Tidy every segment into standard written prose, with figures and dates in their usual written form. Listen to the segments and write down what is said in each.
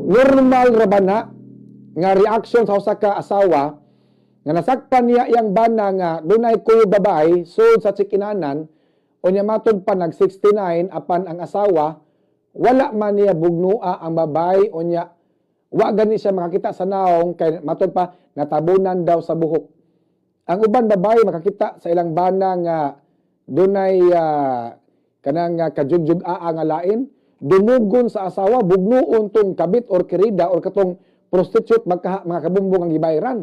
Normal ra ba na nga reaction sa usa ka asawa nga nasakpan niya iyang bana nga dunay kuyog babae sud sa check-inanan, unya matud pa nag 69, apan ang asawa wala man niya bugnua ang babae, unya wa gani siya makakita sa naong kay matud pa natabunan daw sa buhok? Ang uban babae makakita sa ilang bana nga dunay kanang kajugjug aa nga lain, dumugon sa asawa, bugnuon tong kabit or kerida or katong prostitute magkaha, mga kabumbong, ang gibayran.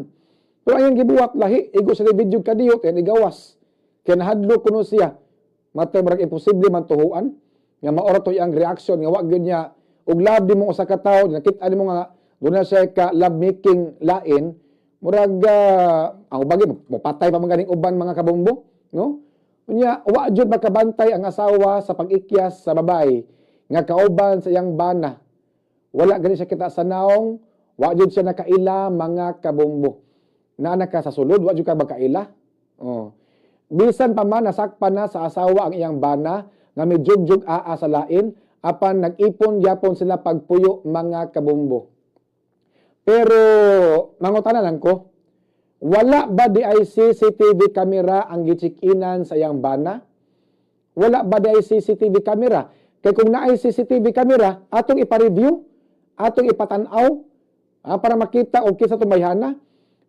Pero ang gibuhat lahi, igo sa video kadiyot yan igawas. Kaya nahadlok kuno siya. Matay murag imposible man tuhuan nga maora to ang reaction nga wa gyud niya og love di mo usa ka tawo, nakita nimo nga duna siya ka love making lain, murag ang ubagi mopatay pa man ganing uban, mga kabombo, no? Unya wa jud makabantay ang asawa sa pag-ikyas sa babae nga kauban sa iyang bana. Wala gani siya kita sa naong, wa jud siya nakaila, mga kabombo. Naa ka sa sulod, wa jud ka magkaila. Oh. Bisan pa man nasakpan na sa asawa ang iyang bana nga may jugjug aa sa lain, apan nag-ipon gyapon sila pagpuyo, mga kabombo. Pero mangutana lang ko, wala ba di ay CCTV camera ang gicheck-inan sa iyang bana? Wala ba di ay CCTV camera? Kay kung naay CCTV camera, atong ipa-review, atong ipatan-aw, para makita og kinsa tong bayhana.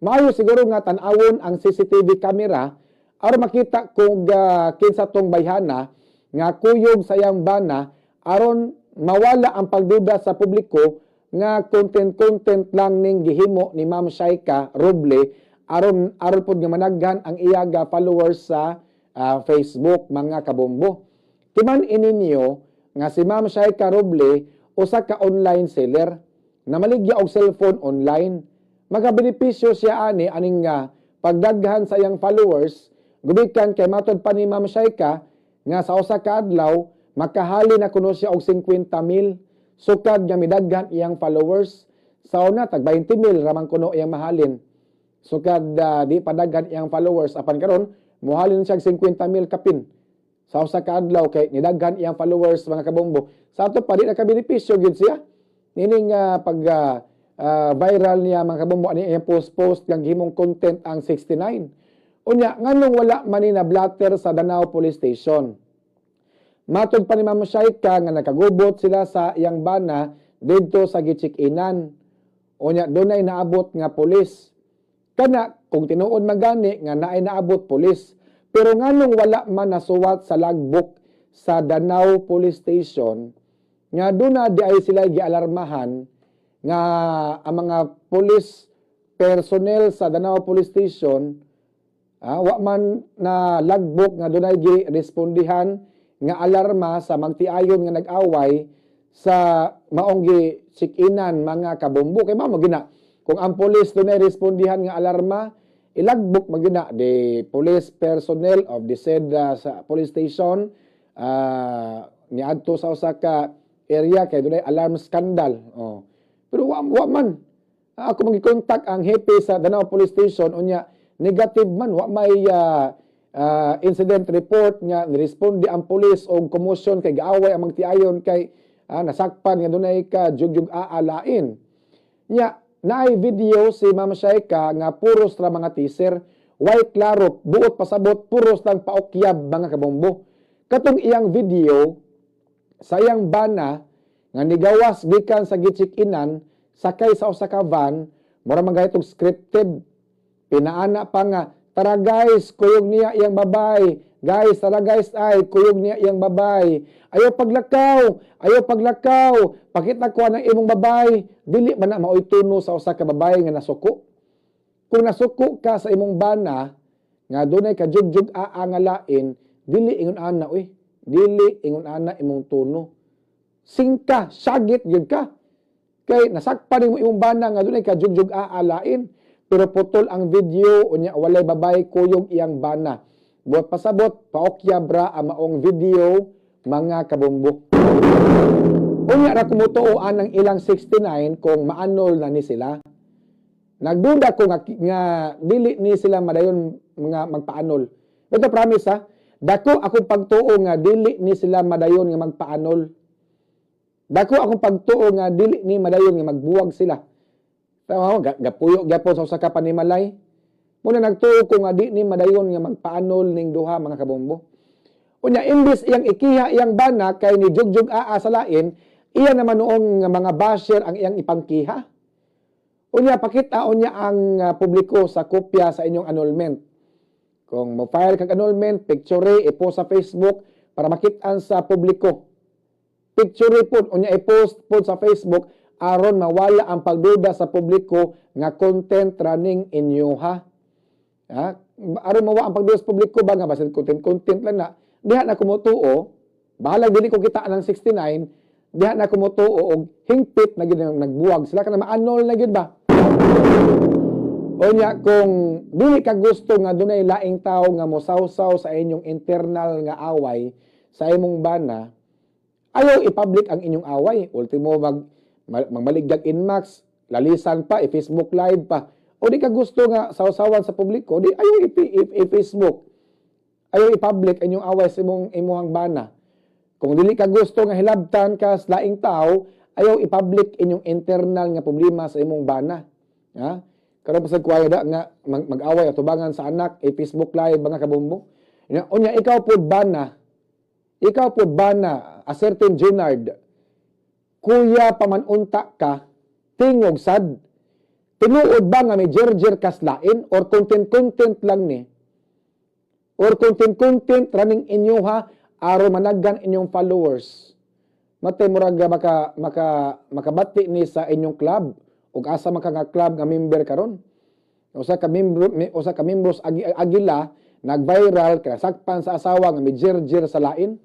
Maayo siguro nga tan-awon ang CCTV camera aron makita kung kinsa tong bayhana nga kuyog sa iyang bana, aron mawala ang pagduda sa publiko nga content-content lang ning gihimo ni Ma'am Shaika Roble aron aron pod nga managhan ang iyaga followers sa Facebook, mga kabombo. Timan ininyo nga si Ma'am Shaika Roble usa ka online seller na maligya og cellphone online. Magabenepisyo siya ani aning nga pagdaghan sa iyang followers, gumikan kay matod pa ni Ma'am Shaika nga sa usa ka adlaw makahali na kuno siya og 50 mil sukad nga midaghan iyang followers. Sa una, tag 20 mil raman kuno iyang mahalin sukad di pa daghan iyang followers, apan karon mohalin siya og 50 mil kapin sa usa ka adlaw kay nidaghan iyang followers, mga kabombo. Sa ato pa, di nakabenepisyo gyud siya nining pag viral niya, mga kabombo, ani iyang post-post nga gihimong content ang 69. Unya nganong wala man ni na blatter sa Danao Police Station? Matod pa ni Ma'am Shaika nga nakagubot sila sa iyang bana didto sa gicheck-inan. Unya dunay naabot nga pulis. Kana kung tinuod magani nga naay naabot pulis. Pero nganong wala man nasuwat sa logbook sa Danao Police Station nga duna di ay sila gialarmahan, nga ang mga police personnel sa Danao Police Station wa man na logbook nga dunay gi respondihan nga alarma sa magtiayon nga nag-away sa maong gi check-inan, mga kabombo? Kay mao gina kung ang police dunay respondihan nga alarma, ilagbok man gina the police personnel of the said sa police station niadto sa usa ka area kay dunay alarm scandal. Oh, pero wa man. Ako magikontak ang hepe sa Danao Police Station, unya negative man, wa may incident report nga niresponde ang pulis og commotion kay gaaway ang magtiayon kay nasakpan nga dunay ka jugjug aalain. Nya naay video si Ma'am Shaika nga puros ra mga teaser, way klaro, buot pasabot puros lang paokyab, mga kabombo. Katong iyang video sa iyang bana nga nigawas gikan sa gicheck-inan sakay sa usa ka van, mura man gaytong scripted. Pinaana pa nga, "Tara guys, kuyog niya iyang babay. Guys, tara guys, ay kuyog niya iyang babay. Ayaw paglakaw, ayaw paglakaw. Pakita ko ang imong babay." Dili man na maoy tuno sa usa ka babay nga nasuko. Kung nasuko ka sa imong bana nga dunay kajugjug aa nga lain, dili ingon ana uy. Dili ingon ana imong tuno. Singka, syagit gyud ka. Kay nasakpan nimo imong bana nga dunay kajugjug aa lain. Pero putol ang video, unya walay babay kuyog iyang bana. Buot pasabot, paokyab ra ang maong video, mga kabombo. Unya ra kumutuo ang ilang 69 kung maanol na ni sila. Nagduda ko nga dili ni sila madayon mga magpaanol. Ito promise ha. Dako akong pagtuo nga dili ni sila madayon nga magpaanol. Dako akong pagtuo nga dili ni madayon nga magbuwag sila. Tama, gapuyo gyapon sa usa ka panimalay. Muna nagtuo ko nga di ni madayon nga magpa-annul ning duha, mga kabombo. Unya, imbis iyang ikiha iyang bana kay ni jugjug aa sa lain, iya naman noong nga mga basher ang iyang ipangkiha. Unya, pakita unya ang publiko sa kopya sa inyong annulment. Kung mo-file kag annulment, picture, i-post sa Facebook para makitaan sa publiko. Picture pod unya, i-post pod sa Facebook aron mawala ang pagduda sa publiko nga content running inyo ha. Ha? Aron mawa ang pagduda sa publiko ba nga basin content content lang na diha na kumutuo, bahalag dili ko kita ng 69, diha na kumutuo og hingpit na gyud nagbuwag sila kana ma-annul na gyud ba. Unya, kung dili ka gusto nga dunay laing tawo nga mosawsaw sa inyong internal nga away sa imong bana, ayaw i-public ang inyong away. Ultimo magmaligag inmax, lalisan pa, i-Facebook Live pa. O di ka gusto nga sawsawan sa publiko, di ayaw i-Facebook. Ayaw i-public inyong away sa imong imuhang bana. Kung dili ka gusto nga hilabtan ka sa laing tao, ayaw i-public inyong internal nga problema sa imong bana. Ha? Karon pa sa kuwaya da nga mag-away atubangan sa anak, i-Facebook Live, mga kabombo. Unya, unya ikaw pod bana, ikaw pod bana, a certain Junard, kuya pamanunta ka, tingog sad, tinuod ba nga may jerjer kas lain or content-content lang ni? Or content-content running inyo ha, aron managgan inyong followers? Matay murag maka makabati ni sa inyong club ug asa man ka nga club nga member karon. Usa ka membros Agila nag-viral kay sakpan sa asawa nga may jerjer sa lain.